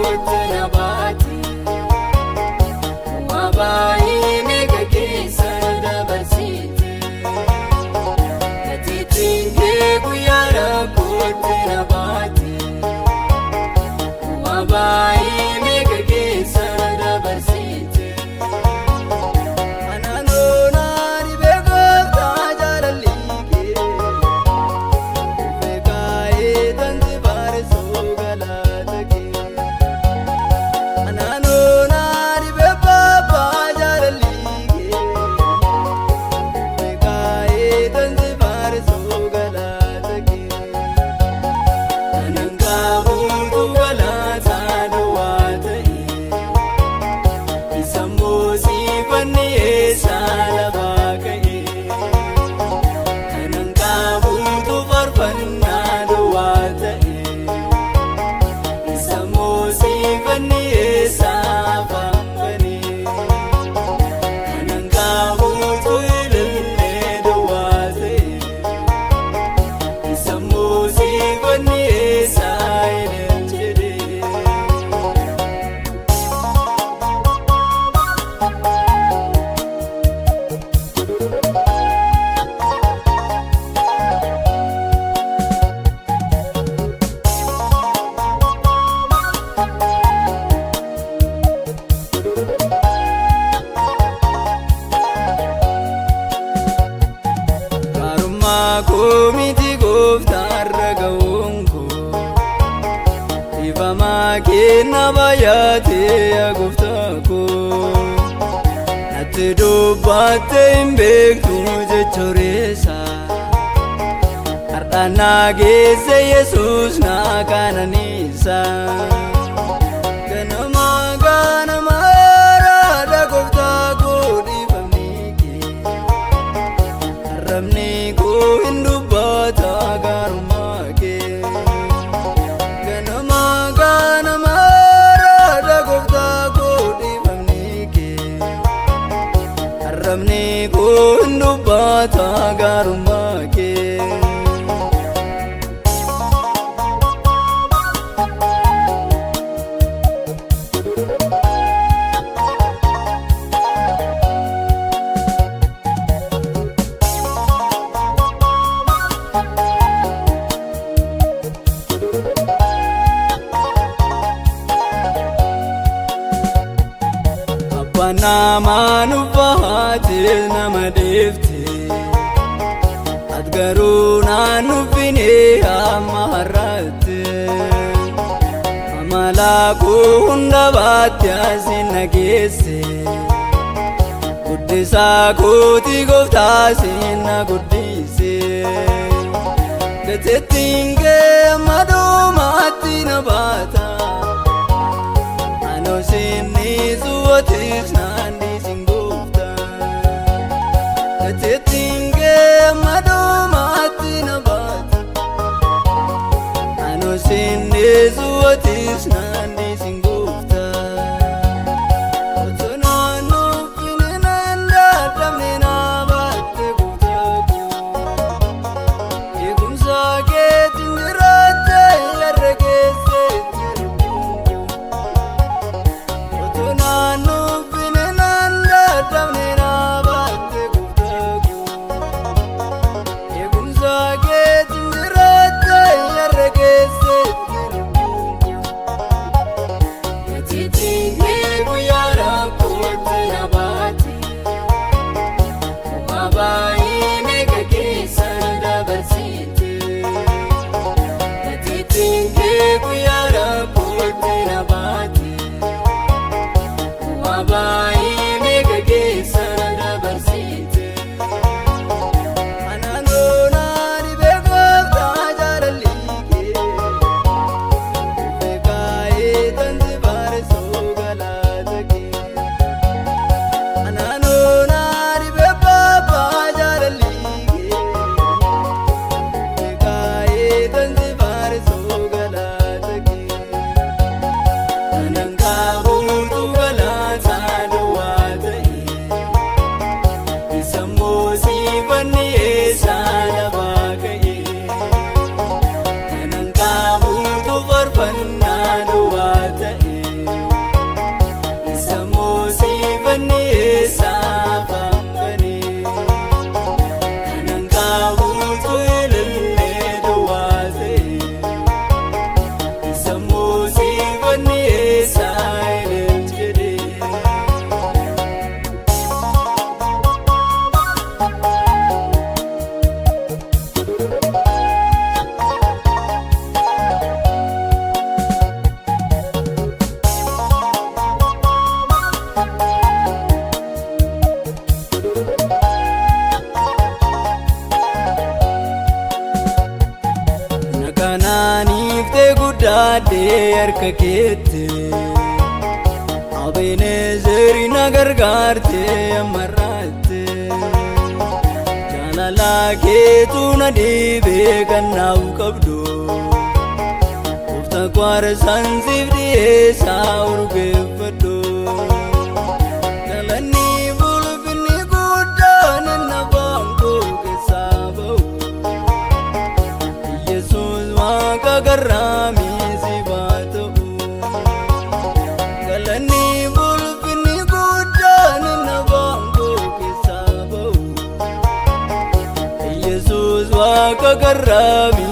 rakkootti na baate. Waa baay'ee meeqa keessa na dabarsite. Gateettiin kee guyyaa rakkootti na baate. Waa baay'ee meeqa keessa na dabarsite. Anaanoo naani beekooftaa jaalalli kee Beekaayee tanti baarisoo galaata kee. Anaanoo naani beekooftaa jaalalli kee Beekaayee tanti baarisoo galaata kee. Kanan qabuutu galaataa duwwaa ta'e. Isa moosiifanni eessaa lafaa ka'e. Kanan qabuutu faarfannaa duwwaa ta'e. Isa moosiifanni eessaa afaan bane. Kanan qabuutu ilillee duwwaa ta'e. Isa moosiifanni eessaa ilil jedhe. Gaarummaa koo miti gooftaarra ga'uun koo Dhiifamaa kenna baay'atee yaa gooftaa koo. Natti dubbattee hin beektu jechoreessa. Har'a naa geesse Yesuus naa kananiisa. Ganama ganama raada gooftaa koo dhiifamni kee. Arrabni koo hin dubbata gaarummaa kee. Ganama ganama raada gooftaa koo dhiifamni kee. Arrabni koo hin dubbata gaarummaa kee. Abbaan namaa nuffaatee nama deefte. Ati garuu naan nuffine amma har'aatti. Amala koo hunda baatte asin na geesse. Guddisaa kooti gooftaa sin na guddise. Gateettiin kee amma dhumaatti na baata. Anoo sinni suwatis naan dhiisin gooftaa. Gateettiin kee amma dhumaatti na baata. Anoo sinni suwatis naan dhiisin gooftaa. Otoo naan nuffine naan dadhabne na baatte gooftaa koo. Eegumsa keetiin jiraatte yarra keessatti lubbuun koo. Otoo naan nuffine naan dadhabne na baatte gooftaa koo. Eegumsa keetiin jiraatte yarra keessatti lubbuun koo. kaa'ee harka keetti. Abeenezeeri na gargaarte ammarraatti. Jaalala keetu na dhiibee kan naaf qabdu. Gooftaa kwaara saansiif dhiyeessaa urgeeffadhu. Galanni ulfinni guddaan inni afaan koo keessaa ba'u. Yesuus waaqa garraamii si haa ta'u. Galanni ulfinni guddaan inni afaan koo keessaa ba'u. Yesuus waaqa garraamii.